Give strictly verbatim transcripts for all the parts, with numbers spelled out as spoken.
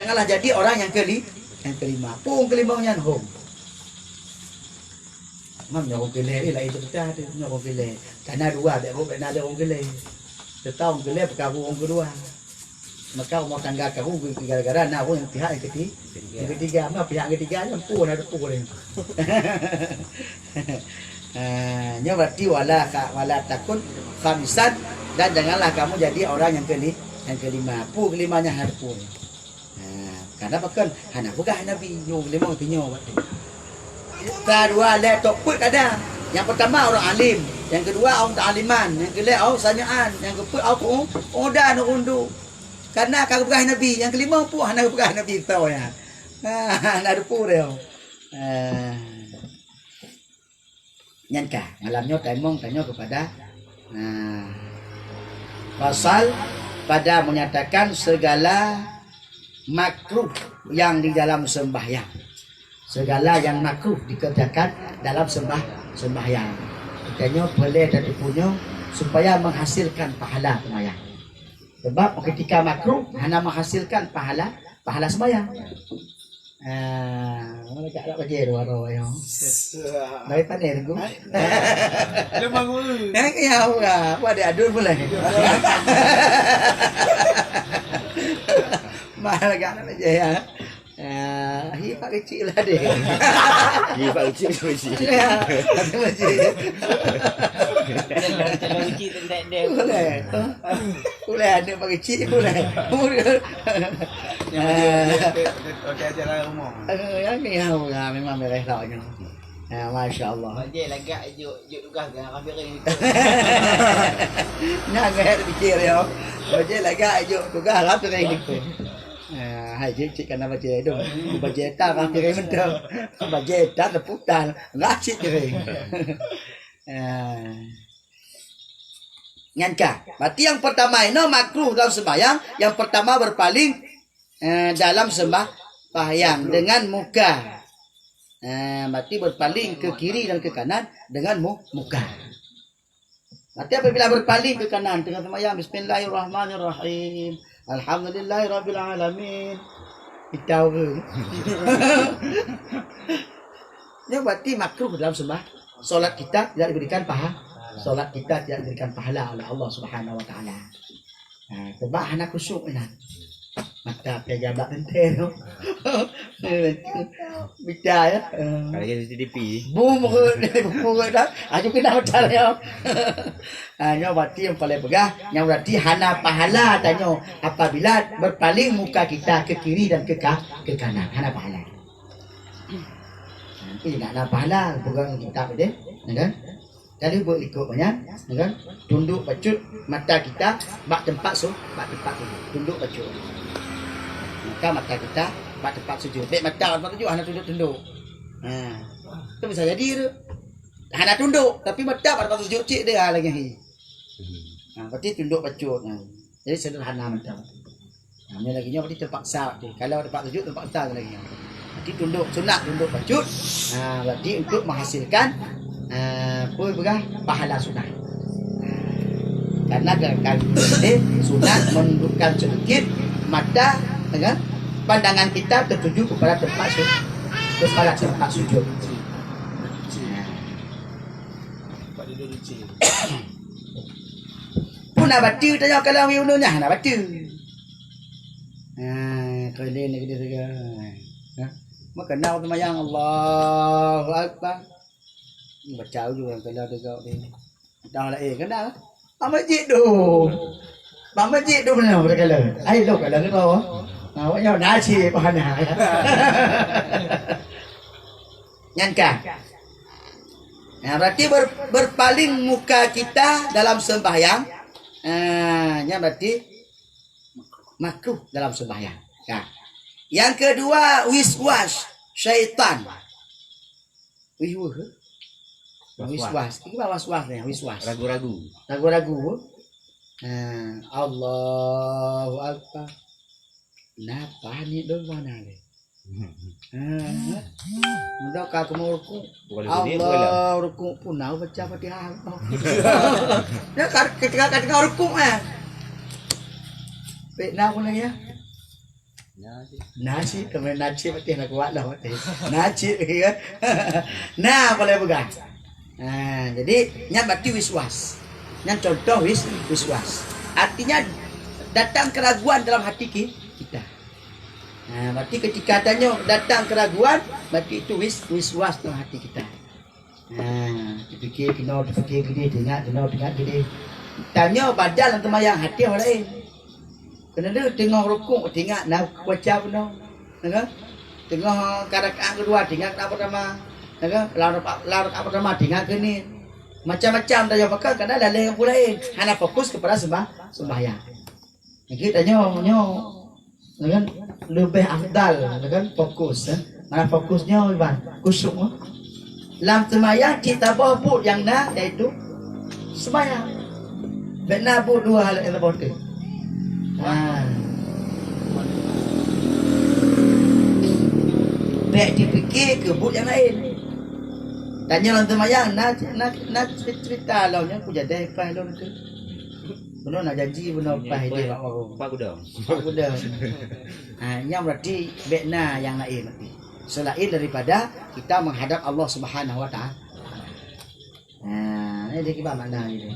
Malah jadi orang nyang keuli-, nyang keulima. Peue ureueng keulima nyan hom. Mam nyoe ureueng keulhèe, eh, laén ceurita teuh, nyoe ureueng keulhèe. Kana dua, bèk rhot, bèk na lé ureueng keulhèe. Teuka ureueng keulhèe peukaru ureueng keudua. Maka rumah tangga karu gara-gara na ureueng nyang pihak nyang keuti-, nyang keutiga. Maka pihak ketiga nyan peue na deungon ureueng. Ah, nyoe berarti wala ka, wala takun khamisan, dan janganlah kamu jadi orang yang keli-, yang kelima. Peue kelima nyan hana peue. Ha, karena pakon hana peugah Nabi, nyoe limong tinyoe waktu. Sa dua lhèe tok peuet kada. Yang pertama orang alim, yang kedua orang ta'aliman, yang kelhèe orang sami'an, yang keupeuet orang peuudah ureueng du. Karena ka geupeugah Nabi, yang kelima pun hana geupeugah Nabi tau ya. Ha, hana depu dia. Ha. Nyan ka, malam nyoe tamong tanyoe kepada, nah, pasal pada menyatakan segala makruh yang di dalam sembahyang. Segala yang makruh dikerjakan dalam sembah-, sembahyang. Tanyoe peureulèe tateupeue nyoe supaya menghasilkan pahala sembahyang. Sebab ketika makruh hana menghasilkan pahala, pahala sembahyang. Ah, mana tak nak baca dua roh ya. Dari pandai tu. Lemah guru. Yang ya, apa ada adun boleh. Mana tak nak baca ya. Ah, hi pak kecil lah deh. Hi pak kecil, kecil. Ya, kecil. Boleh. Ulèe aneuk bak keuchik ulèe. Yang dia, dia, dia, dia, dia, dia, dia, dia, dia, dia, Eh, yang ni, ya, ya, memang beres lah nyoe. Ya, masya Allah. Bajai lagak juk, juk tugas dengan kafirin itu. Nyan saya fikir ya. Bajai lagak juk tugas kafirin itu. Ah, hai cik, cik kena bajai tu. Bajai tak kafirin betul. Bajai tak leputan. Enggak cik kering. Ah. Nyan ka. Berarti yang pertama inoe makruh dalam sembahyang, yang pertama berpaling, eh, dalam sembah-, sembahyang dengan muka. Eh, berarti berpaling ke kiri dan ke kanan dengan mu-, muka. Berarti apabila berpaling ke kanan tengah sembahyang, "Bismillahirrahmanirrahim. Alhamdulillahirabbil alamin." Kita ureueng. Nyoe berarti makruh dalam sembah. Solat kita tidak diberikan paha-, solat kita tidak diberikan pahala oleh Allah Subhanahu wa Taala. Ha, sebab hana khusyuk inan. Mata pih jabat teuntèe tu. Bisa ya. Eh. Kalau jadi C C T V. Bum, bum, bum, dah. Aju kena mata dia. Ha, nyoe berarti yang paling peugah, nyoe berarti hana pahala tanyoe apabila berpaling muka kita ke kiri dan ke ka-, ke kanan. Hana pahala. Nanti nak ada pahala pegang kitab dia, ya kan? Jadi buat likot banyak, ya kan? Tunduk bacut mata kita bak tempat su-, bak tempat sujud. Tunduk bacut. Maka mata kita bak tempat sujud. Bèk mata bak tempat sujud hana tunduk-tunduk. Ha. Itu bisa jadi tu. Hana tunduk, tapi mata bak tempat sujud cik dia lagi. Ha, berarti tunduk bacut. Ha. Jadi sederhana mantap. Nah, nyoe lagi nyoe berarti terpaksa tu. Kalau tempat sujud terpaksa lagi. Berarti tunduk sunat, tunduk bacut. Ha, berarti untuk menghasilkan, ha, apa peugah, pahala sunat. Karena gerakan ini sunat menundukkan sedikit mata dengan pandangan kita tertuju kepada tempat su-, kepada tempat sujud. Nah. Pun na baca tanya kalau ureueng nyan na baca. Ha, kau lain lagi dia tega. Ha? Maka na semayang Allahu Akbar. Baca ujung yang kena tega ni. Dah lah eh kena. Apa masjid tu? Apa masjid tu mana berkala? Ai lo kala ni bawa. Ha, awak nyawa nasi pahana. Nyan ka. Nah, berarti ber-, berpaling muka kita dalam sembahyang. Ah, nyan berarti makruh dalam sembahyang. Ka. Yang kedua, wiswas syaitan. Wih, wih. Was-was. Wiswas. Ini was-was ni, wiswas. Ragu-ragu. Ragu-ragu. Ah, Allahu Akbar. Napa ni dong mana ni? Ha. Udah ka keumu rukuk. Bukan rukuk dia, bukan lah. Allah rukuk pun nak baca Fatihah. Ya, ka-, ketika, ketika rukuk, eh. Pek na pun lagi ya. Na cit, keumeunyoe na cit, berarti na kuat lah, berarti. Na cit, kan? Na, boleh peugah. Ha, jadi, nyan berarti wiswas. Nyan contoh wis-, wiswas. Artinya, datang keraguan dalam hati ki-, kita. Ha, berarti ketika tanyoe datang keraguan, berarti itu wis-, wiswas dalam hati kita. Ha, teupike keunoe, teupike keudeh, teuingat keunoe, teuingat keudeh. Tanyoe badan lam teumayang, até ho laén. Keuneuk teungoh rukuk, teuingat na baca bunoe. Nah, kan? Teungoh ka rakaat keudua, teuingat rakaat pertama. Nah, kan? Lam rakaat, lam rakaat pertama, teuingat keuneuk. Macam-macam tanyoe, pakon kadang lalée ngon peue laén. Hana fokus kepada sembah-, sembahyang. Jadi tanyoe, nyoe, ya kan, leubeh afdal, ya kan, fokus, ya. Mana fokus nyoe, Iban? Khusyuk, ya. Lam seumayang cit saboh buet nyang na, yaitu seumayang. Bèk na buet dua hal nyang saboh teuh. Ha. Bèk jipike keu buet nyang laén. Tanyoe lam seumayang na, na, na cerita lom nyan, kujadai paih lom teuh. Bunoe na janji bunoe paih idéh bak warong. Pak Gudong. Pak Gudong. Ha, nyan berarti bèk na nyang laén berarti. Selain daripada kita menghadap Allah Subhanahu wa Ta'ala. Ha, ini dia kiban makna ini.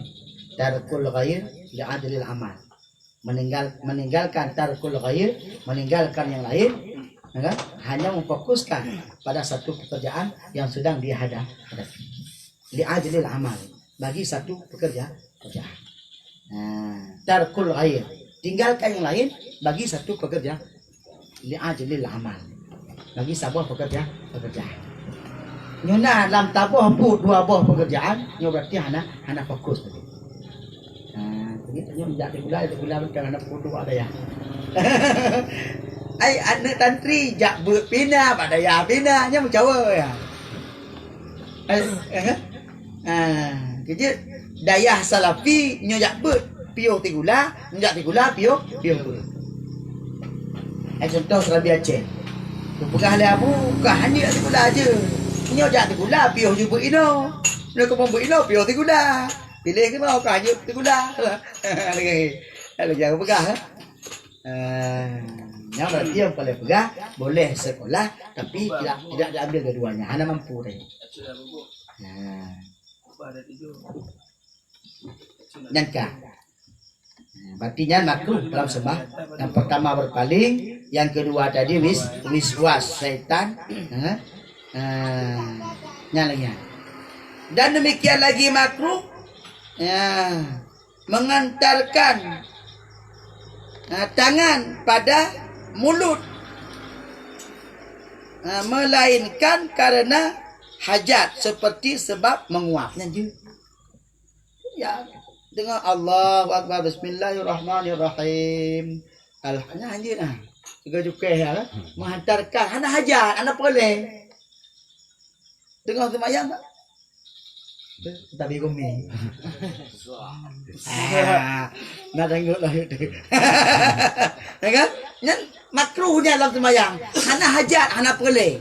Tarkul ghair li ajlil amal. Meninggal, meninggalkan tarkul ghair, meninggalkan yang lain, ya kan? Hanya memfokuskan pada satu pekerjaan yang sedang dihada-, hadapi. Li ajlil amal, bagi satu pekerja-, pekerjaan. Nah, tarkul ghair, tinggalkan yang lain bagi satu pekerja-, li ajlil amal, bagi saboh pekerja-, pekerjaan. Nyoe na lam saboh buet dua boh pekerjaan, nyoe berarti hana, hana fokus tadi. Nah, jadi nyoe jak sikula, sikula bukan hana fokus dua dayah. Ai aneuk santri jak beuet pih na, bak dayah pih na, nyoe meucawa ya. Eh, eh, eh. Ha, keu jeuet dayah salafi nyoe jak beuet piôh sikula, nyoe jak sikula piôh, piôh beuet. Eh, contoh Seurabi Aceh. Geupeugah lé Abu, ka hana jak sikula je. Nyoe jak sikula piôh ju beuet inoe. Nyoe keupeue beuet inoe piôh sikula. Piléh keunoe ka hana sikula. Lagèe, lagèe geupeugah, eh. Eh, nyan berarti nyang paleng peugah boleh sekolah, tapi tidak, tidak diambil dua-duanya, hana mampu tadi. Nah. Nyan ka. Nah, berarti nyan makruh dalam sembah. Yang pertama berpaling, yang kedua tadi wis-, wiswas syaitan. Ha? Ha. Nyan lagi. Dan demikian lagi makruh. Ya. Mengantarkan, ha, tangan pada mulut, ha, melainkan karena hajat, seperti sebab menguap. Nyan jeuet. Ya, dengan Allahu Akbar, Bismillahirrahmanirrahim. Al-, nyan jeuet nah. Tiga jukeh ya, kan? Menghantarkan, hana hajat, hana peureulèe. Teungoh seumayang tak? Tapi gumi. Ah, na tangguh lah itu. Ya kan? Nyan makruh nyan lam seumayang. Hana hajat, hana peureulèe.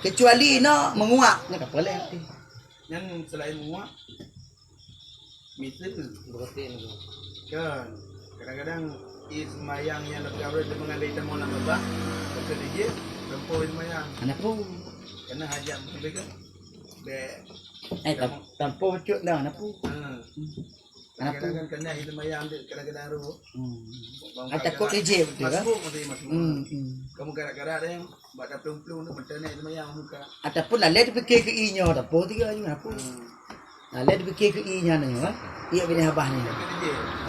Kecuali na menguap, na ka peureulèe. Nyan selain menguap, miseue. Berarti kan, kadang-kadang ie seumayang nyang na pegawai teumeung lé tamong lam babah, beutôi jih, tempo ie seumayang. Hana peue. Karena hajat beutôi kan. Bèk. Eh, tam-, tampo cut dah, hana peue. Ha. Hana peue. Kadang-kadang kan kena ie seumayang tu, kadang-kadang roh. Hmm. Bang Ah, takut kadang-kadang ijib betul, kan? Masbuk, masih masbuk. Hmm, hmm. Kamu garak-garak deh, bak dah pelung-pelung tu, mata naik seumayang muka. Ataupun lalai terfikir ke ie nyoe, tak apa tiga nyoe, apa? Hmm. Nah, lé dipike keu ie nyan nyoe, eh. Ie binéh babah nyoe.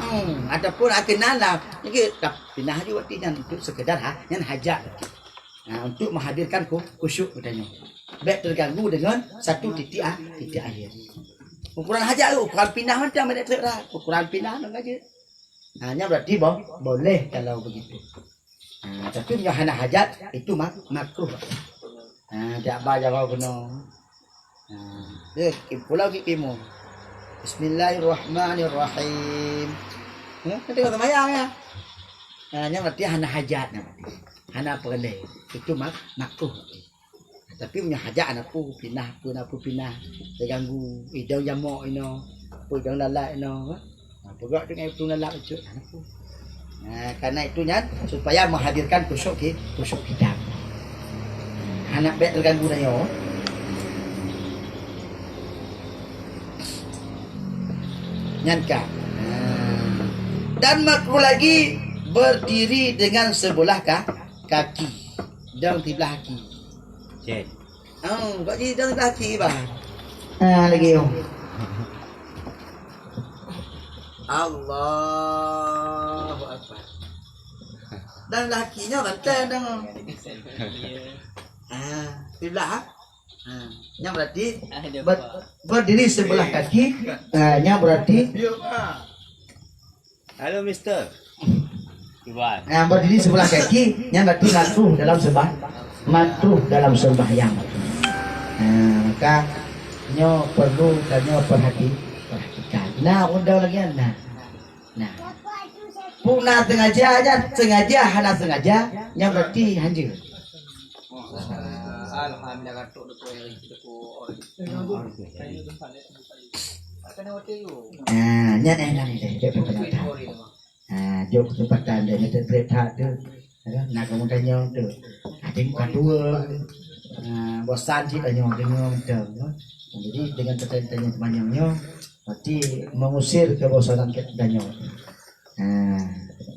Hmm, ataupun akhé na lah. Nyan tap-, pinah aju watèe nyan untuk sekedar ha-, nyan hajat. Nah, untuk menghadirkan khu-, khusyuk geutanyoe. Bèk terganggu dengan satu titik a-, titik air. Ukuran hajat tu, ukuran pinah macam mana tak ada. Ukuran pinah nak aja. Nah, nyan berarti bo-, boleh kalau begitu. Ha, tapi meunyoe hana hajat, itu mak-, makruh. Ha, jak ba jaroe keunoe. Ha, eh, ki-, pulo ki-, kimu. Bismillahirrahmanirrahim. Ha, kan tengok seumayang ya. Ha, nyan berarti hana hajat nyan berarti. Hana peureulèe. Itu mak-, makruh. Tapi meunyoe hajat hana peue, pinah peue na peue pinah, teuganggu, idong jamok inoe, peue idong lalat inoe, ha? Ha, peugah dengan peue lalat ucut, hana peue. Nah, karena itu nyan supaya menghadirkan khusyuk ki-, khusyuk kita. Hana bèk terganggu tanyoe. Nyan ka. Nah. Dan makruh lagi berdiri dengan sebelah ka-, kaki. Dong siblah kaki. Cek. Oh, kok jadi dong siblah kaki, bah? Ah, lagi, oh. Allahu Akbar. Dan laki nyoe kan teh dong. Ah, siblah, ah. Ah, nyan berarti ber-, berdiri sebelah kaki, ah, nyan berarti. Halo, Mister. Iwan. Nyan berdiri sebelah kaki, nyan berarti makruh dalam sembah-, makruh dalam sembahyang. Ah, maka nyoe perlu tanyoe perhati-, perhatikan. Nah, undang lagi, nah. Nah. Puna sengaja aja, sengaja hana sengaja, nyan berarti hanjeuet. Nah, nyan eh, nyan eh, cek peunatah. Nah, jok kesempatan dia, nyan trép that tu. Ada, nak kamu tanya tu. Ada muka dua. Nah, bosan cit tanya, tanya macam tu. Jadi, dengan tanya-tanya sepanjang nyoe, berarti mengusir kebosanan kita nyoe. Nah,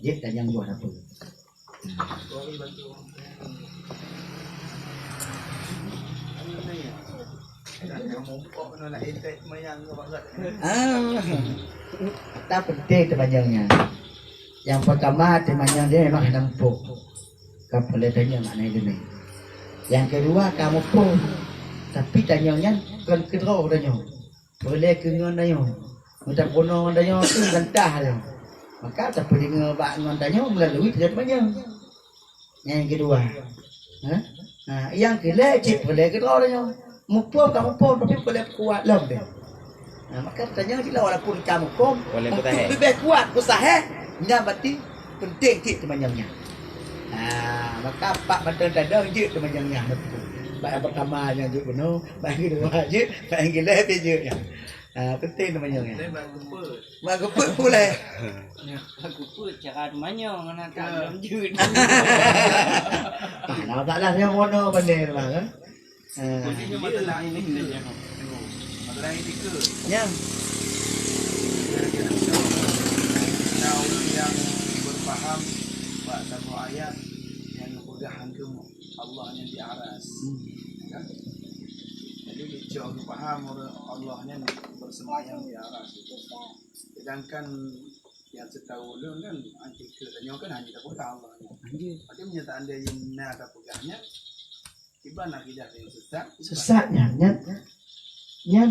jeuet tanyong buah apa? Ah, tak penting teumanyong nyan. Yang pertama, teumanyong dia memang hana muphom. Ka peureulèe tanyong makna ilmu. Yang kedua, ka muphom. Tapi tanyong nyan kon keudroe tanyong. Peureulèe keu ngon tanyoe. Meutapeurunoe ngon tanyoe tu gantah lom. Maka tapeudeungoe bak ngon tanyoe meulalu tanyoe teumanyong. Nyang keudua. Ha? Ha, nyang keulhèe cit peureulèe keudroe tanyoe. Muphom ka muphom, tapi peureulèe peukuat lom deh. Ha, maka tanyoe cit lah walaupun ka muphom, untuk leubeh kuat peusahé, nyan berarti penting cit teumanyong nyan. Ha, maka pat mantong tadong jeuet teumanyong nyan. Bak nyang pertama nyan jeuet bunoe, bak nyang keudua jeuet, bak nyang keulhèe pih jeuet nyan. Ha, penting teumanyong nyan. Bak geupeuet pulai. Bak geupeuet cara teumanyong, hana ka lom jeuet. Ah, nampak lah nyoe bunoe pandai memang, kan? Ha. Jadi nyoe masalah etika. Masalah etika. Ya. Kira-kira kita, kita orang yang berpaham bak satu ayat yang peugah hanggeum Allah nyan di aras. Hmm. Kan? Jadi, cok paham orang Allah nyan bersemayam di aras. Sedangkan yang setahu ulun kan, anti ke tanyoe kan hanya tapeugah Allah nyan. Anjir. Tapi meunyoe seandainya na tapeugah nyan, kiban akidah yang sesat. Sesat nyan, nyan, nyan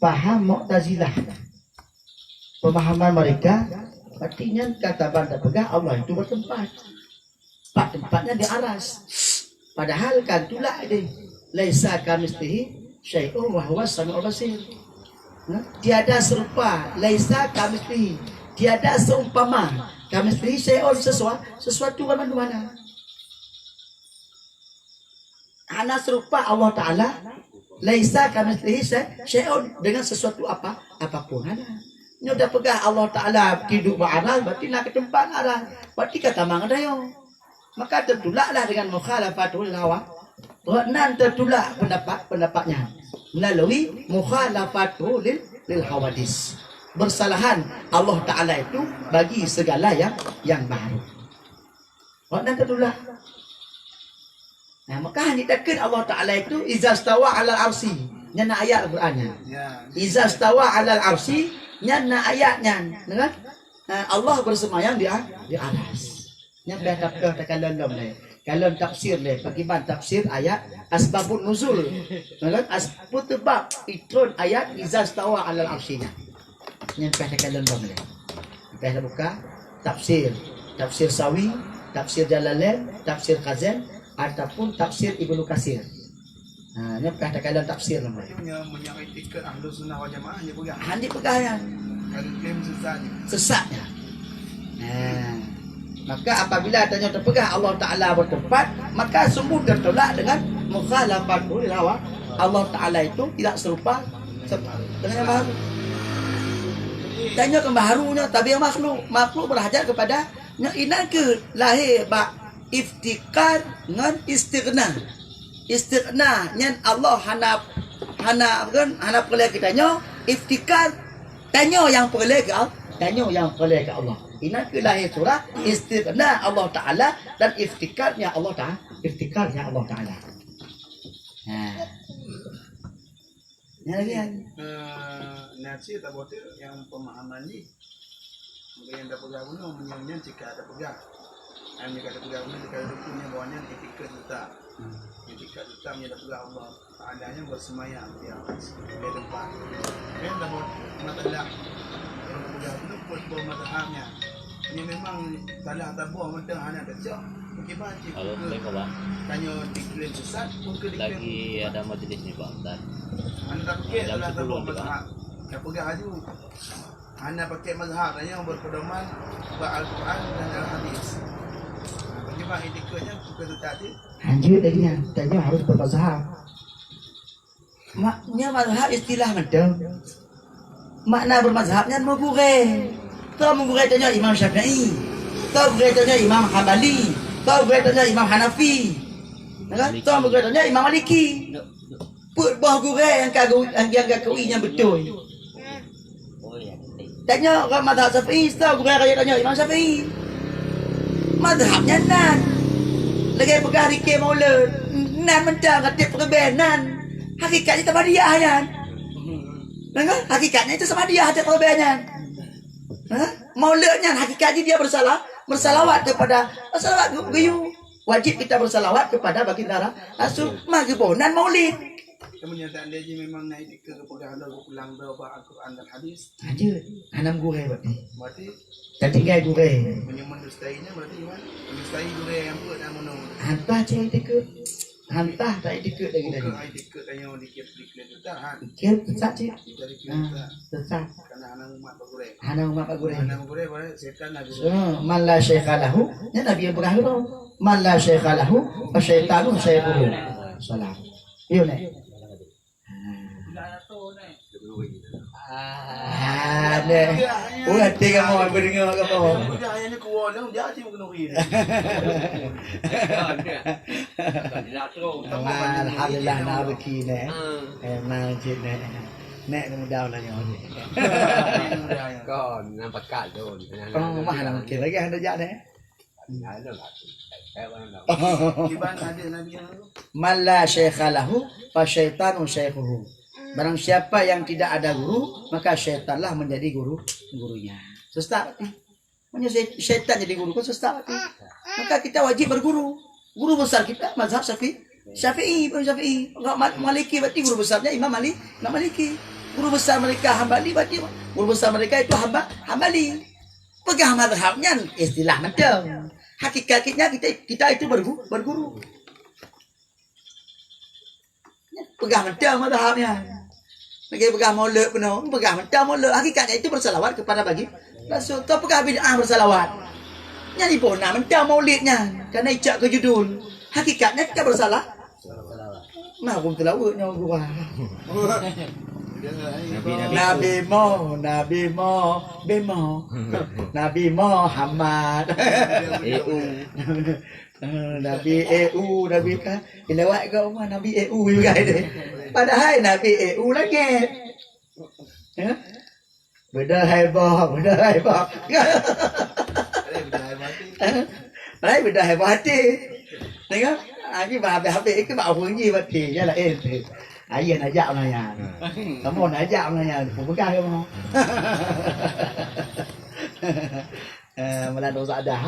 paham Mu'tazilah. Pemahaman mereka, berarti nyan kata ban tapeugah Allah itu bertempat. Pat tempatnya di aras. Padahal kan tulak deh. Laisa kamitslihi syai'un wa huwa samiul basir. Ha? Tiada serupa, laisa kamitslihi. Tiada seumpama kamitslihi syai'un sesua-, sesuatu ban mandum hana. Hana serupa Allah Ta'ala, laisa kamitslihi syai-, syai'un, dengan sesuatu apa, apapun. Hana. Nyoe tapeugah Allah Ta'ala tiduek bak aras, berarti na keuteumpat aras. Berarti ka tamang dayong. Maka teutulaklah dengan mukhalafatuhu lil hawa. Nyan teutulak pendapat-pendapat nyan melalui mukhalafatuhu lil, lil hawadis. Bersalahan Allah Ta'ala itu bagi segala yang, yang baru. Awak nyan teutulak. Nah, maka hana takheun Allah Ta'ala itu iza stawa 'alal arsy. Nyan na ayat Al-Quran nyan. Ya. Iza stawa 'alal arsy, nyan na ayat nyan. Dengar? Ha, Allah bersemayam di a-, di aras. Nyan payah ta-, payah takalon lom lé. Kalon tafsir lé. Pakiban tafsir ayat asbabun nuzul. Dengar? As-, peue teubab itron ayat iza stawa 'alal arsy nyan. Nyan payah takalon lom lé. Payah tabuka tafsir, tafsir Sawi, tafsir Jalalain, tafsir Khazin, ataupun tafsir Ibnu Katsir. Ha, nyan payah takalon tafsir lom lé. Meunyoe, meunyoe itikad Ahlus Sunnah wal Jamaah, nyan peugah. Hana peugah nyan. Kan klaim sesat nyan. Sesat nyan. Ha. Maka apabila tanyoe tapeugah Allah Ta'ala bertempat, maka sungguh tertolak dengan mukhalafatuhu lil hawa. Allah Ta'ala itu tidak serupa se-, dengan yang baru. Tanyoe kan baru nyoe, tapi yang makhluk. Makhluk berhajat kepada Nyoe inan keuh lahé bak iftikar ngon istighna. Istighna nyan Allah hana, hana, apa kan, hana peureulée keu tanyoe, iftikar tanyoe nyang peureulée keu Al-, tanyoe nyang peureulée keu Allah. Inan keuh lahé surah istighna Allah Taala dan iftikarnya Allah Taala, iftikarnya Allah Taala. Ha. Nyan lagée nyan. Eh, nasi tak bodoh yang pemahaman ni. Mungkin yang tak pegang guna, menyang nyan cika tak pegang. Yang cika tak pegang guna, cika tak pegang guna, bahwa nyan etika juta. Hmm. Yang cika juta, yang tak pegang Allah. Adanya bersemayam di atas, di tempat. Yang tak bodoh, matalah. Yang tak pegang guna, buat, buat mazhabnya. Ini memang salah taboh mantong hana tacok. Mungkin cit Halo, ke Assalamualaikum, Bang. Tanyoe diklaim sesat, mungkin diklaim Lagi ada majlis ni, Bang, bentar. Hana tapikir Jam salah sepuluh taboh ni, Bang. Mazhab. Dah peugah laju. Hana pakai mazhab, tanyoe berpedoman bak Al-Quran dan Al-Hadis. Bagaimana etikanya, bukan sesat cit. Lanjut lagi nyan, tanyoe harus bermazhab. Mak, nyan mazhab istilah mantong. Makna bermazhab nyan meugurée. Toh meugurée tanyoe Imam Syafi'i. Toh gurée tanyoe Imam Hambali. Toh gurée tanyoe Imam Hanafi. Ya kan? Toh meugurée tanyoe Imam Maliki. Peuet boh gurée nyang ka geu-, nyang, nyang ka geuakui nyan beutôi. Tanyoe ureueng mazhab Syafi'i, soe gurée rayeuk tanyoe? Imam Syafi'i. Mazhab nyan nan. Lagée peugah rike Maulud, nan mantong ka tieb peureubée nan. Hakikat jih Sabadiah nyan. Nah kan? Hakikat nyan itu Sabadiah tieb peureubée nyan. Ha? Maulud nyan hakikat jih dia bersala-, bersalawat kepada, bersalawat gu-, geuyue. Wajib kita bersalawat kepada baginda Ra-, Rasul. Mah geuboh nan Maulid. Meunyoe seandainya memang na etika geupeugah lôn geupulang droe bak Al-Quran dan Hadis. Lanjut. Hana meugurée berarti. Berarti Tatinggai gurée. Meunyoe mendustai nyan berarti gimana? Mendustai gurée nyang peuet dan meunoe. Hantah cit etika. Hantah tak etika lagi tadi. Bukan etika tanyoe dikit-dikit tu tak, ha? Dikit sesat cit. Kita dikit Ha, sesat. Sesat. Karena hana umat bak gurée. Hana umat bak gurée. Hana gurée, berarti setan lah gurée. So, man la syaikha lahu, nyan Nabi peugah dulu. Man la syaikha lahu, fa syaitanu syaikhuhu. Salam. Yo, nek. Ah, deh. Oh, hati kamu, aku dengar kamu. Alhamdulillah, nak beki, nek. Memang cit, nek. Nek muda lah nyoe. Kon, nampak kat tu. Orang rumah dah mungkin lagi ada jak, nek. Kiban hadis Nabi yang lalu. Man la syaikha lahu, fa syaitanu syaikhuhu. Barang siapa yang tidak ada guru, maka syaitanlah menjadi guru, gurunya. Sesat berarti. Maksudnya syai-, syaitan jadi guru, kan sesat berarti. Maka kita wajib berguru. Guru besar kita mazhab Syafi'i. Syafi'i, Imam Syafi'i. Kalau Ma-, Maliki berarti guru besarnya Imam Mali-, Imam Maliki. Guru besar mereka Hambali berarti guru besar mereka itu Hamba-, Hambali. Peugah mazhab nyan istilah mantong. Hakikatnya kita, kita itu bergu-, berguru. Peugah mantong mazhab nyan. Lagi peugah Maulud peunoh, peugah mantong Maulud. Hakikatnya itu bersalawat kepada bagi Rasul. Toh peugah bid'ah bersalawat. Nyan iboh na mantong Maulid nyan. Karena icok keu judul. Hakikatnya kita bersalah. Nah, aku teulaweuet nyoe gua. Nabi, Nabi Nabi Mo, Nabi Mo, Bimo. Nabi Muhammad. E U. Nabi E U, Nabi ka. Lewat ke rumah Nabi E U juga ini. Padahal Nabi E U langit. Ya? Beda heboh, beda heboh. Lain beda heboh hati. Tengok, lagi bah habis-habis ke bah hubungi mati. Ya lain tu. Ayah nak ajak orang yang. Kamu nak ajak orang yang. Pegang ya mau. Eh, malah dosa dah.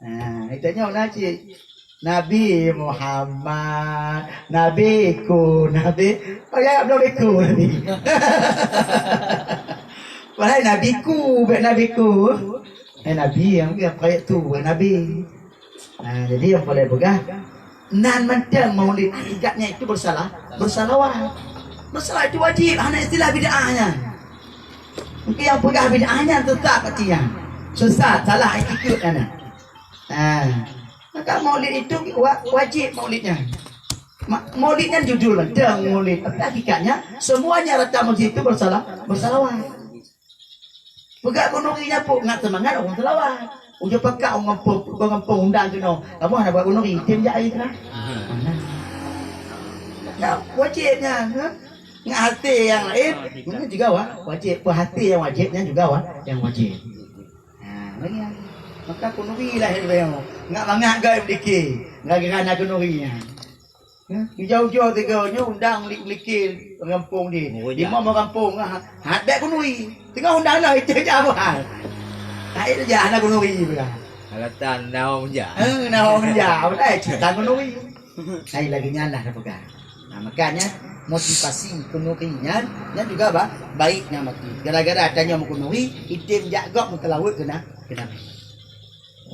Ha, kita nyoe na cit. Nabi Muhammad, nabiku, nabi. Oh ya, belum biku nabi. Wahai nabiku, baik nabiku. Eh, nabi yang, yang proyek tu, bukan nabi. Ha, jadi yang boleh pegang. Nan mantong Maulid hakikatnya itu bersalah, bersalawat. Bersalawat itu wajib, hana istilah bid'ah nyan. Mungkin yang peugah bid'ah nyan sesat berarti nyan. Sesat, salah attitude nyan. Ha. Maka Maulid itu wa-, wajib Maulid nyan. Ma-, Maulid nyan judul mantong Maulid, tapi hakikatnya semuanya rata masjid itu bersalah, bersalawat. Peugah keunoe nyan pun ngat seumangat ureueng salawat. Ujoe pakat ureueng gampông, ureueng gampông undang keunoe. Kamoe hana bak keuneuri, tem jak ai keunan. Hana. Ya, wajéb nyan, ha? Ngat até nyang laén, nyan juga wa-, wajéb. Peuhati nyang wajéb, nyan juga wa-, nyang wajéb. Ha, lagèe nyan. Maka keuneuri lahé lé nyoe. Ngat mangat goe meuliki. Gara-gara na keuneuri nyan. Hah? Ujoe-ujoe tiga nyoe undang li-, likil gampông di. Oh, di ya. Mama gampông, ha, ha, dek kunui. Tengah undang lah, itu je apa hal. Hai tu je, anak kunui pula. Alatan nawa menja. Eh, nawa menja. Apa dah cerita kunui? Hai lagi nyan lah dah pegang. Nah, makanya motivasi kunui nyan, nyan juga ba-, baik nyan mati. Gara-gara tanya mau kunui, itim jak gok meukeulawet kena, kena.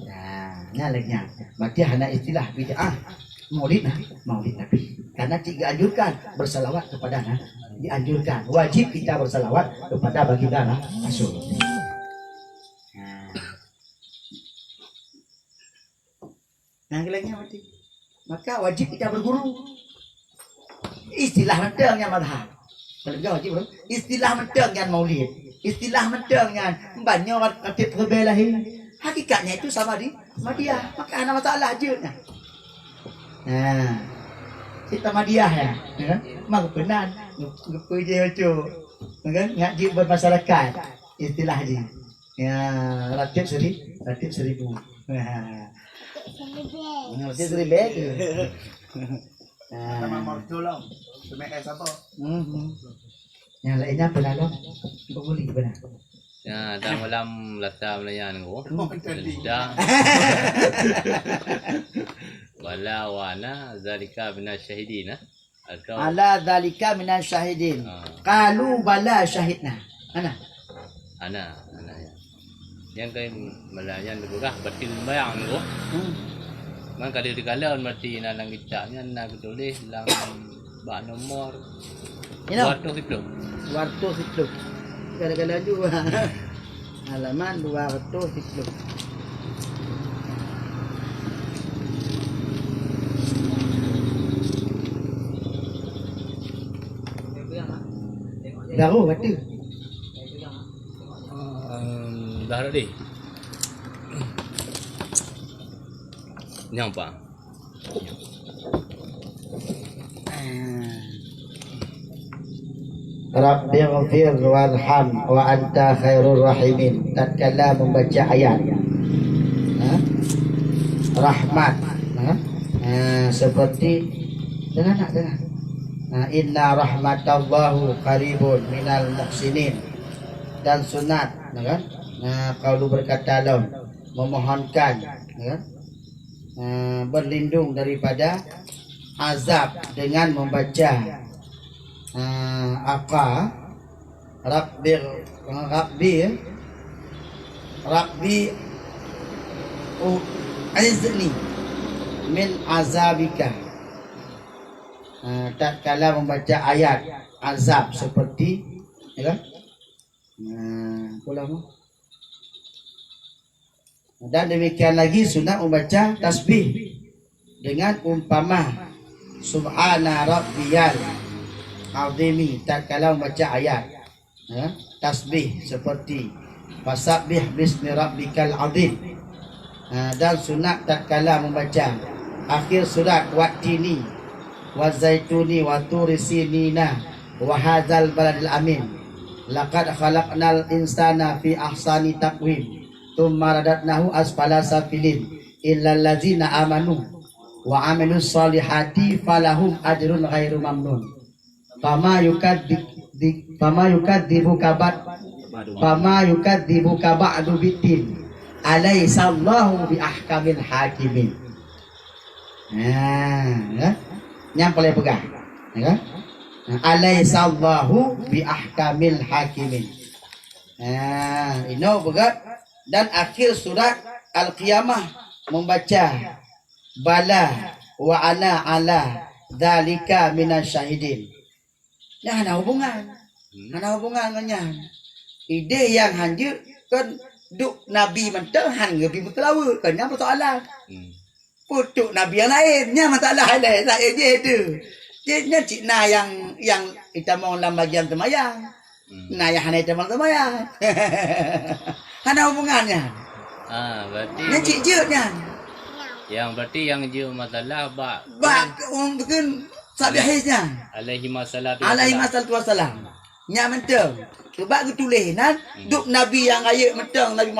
Nah, nyan lagèe nyan. Berarti hana istilah bid'ah. Maulid Nabi, Maulid Nabi. Karena tidak dianjurkan bersalawat kepada Nabi. Dianjurkan, wajib kita bersalawat kepada baginda Rasul. Nah. Nah, lagèe nyan berarti. Maka wajib kita berguru. Istilah mantong nyan mazhab. Kalau bukan wajib, bro. Istilah mantong nyan maulid. Istilah mantong nyan banyak rat-, ratib ribèe lahé. Hakikatnya itu sama di Madiyah. Maka hana masalah jeuet nyan. Nah, cerita Madiyah ya. Ya kan? Mak penan. Geupeu je baca. Ya kan? Ngat jeuet bermasyarakat. Istilah jih. Ya, ratib seri-, ratib seribu. Nah, ratib seribu tu. Nah. Sama Morjo lah. Sama es apa? Mhm. Yang lainnya pernah dong? Boleh pernah. Ya, dan malam lata melayan ko. Oh, tadi. Dah. Wala wa ana zalika minasy syahidin, eh? Atau ala zalika minasy syahidin. Ah. Qalu bala syahidna. Ana. Ana, ana ya. Yang kai melayan dipeugah berarti sembahyang tu. Hmm. Man kada dikalon berarti na lam kitab nyan na geutuléh lam bak nomor Inoe. Dua ratus siplôh. Dua ratus siplôh. Kada-kada laju. Halaman dua ratus siplôh. Baru kata. Ehm, dah ready. Nyang apa? Rabbighfir warham wa anta khairur rahimin. Tatkala membaca ayat, ha? Rahmat, ha? Ha, seperti, dengar tak, dengar? Ha, inna rahmatallahu qaribun minal muhsinin. Dan sunat, ya kan? Ha, kalau berkata lom, memohonkan, ya kan? Eh, berlindung daripada azab dengan membaca, eh, aqa, Rabbi, Rabbi, Rabbi u'izni min azabika. Eh, tatkala membaca ayat azab seperti, ya kan? Nah, ulang. Dan demikian lagi sunat membaca tasbih dengan umpama subhana rabbiyal azimi tatkala membaca ayat, ya, tasbih seperti fasabbih bismi rabbikal azim. Ha, dan sunat tatkala membaca akhir surat wattini wazaituni waturi sinina wa hadzal baladil amin. Laqad khalaqnal insana fi ahsani taqwim. Tsumma radadnahu asfala safilin. Illal ladzina amanu wa amilus shalihati falahum ajrun ghairu mamnun. Fama yukadzi-, di-, fama yukadzibuka ba'd-, fama yukadzibuka ba'du biddin. Alaysa Allahu bi ahkamil hakimin. Nah, ya. Nyang paling peugah, ya kan? Nah, alaysa Allahu bi ahkamil hakimin. Nah, inoe beugöt dan akhir surat Al-Qiyamah membaca bala wa ana ala dzalika minasy syahidin. Nyan hana hubungan. Hmm. Hana hubungan ngon nyan. Idéh nyang hanjeuet kon duek nabi mantong han geubri meukeulaweuet, kon nyan persoalan. Hmm. Putuk nabi nyang laén, nyan masalah laén, laén jih tu. Jadi nyan cit na nyang, nyang itamong lam bagian seumayang. Hmm. Na nyang hana itamong seumayang. Hana hubungan nyan. Ah, berarti Nyan cit jeuet nyan. Yang berarti yang jeuet masalah bak Bak orang tu kan sabi hadis nyan. Alaihi wassalatu Alaihi wassalam. Wassalatu Wassalam. Nyan mantong. Sebab geutuléh nan, dup Nabi nyang rayeuk mantong Nabi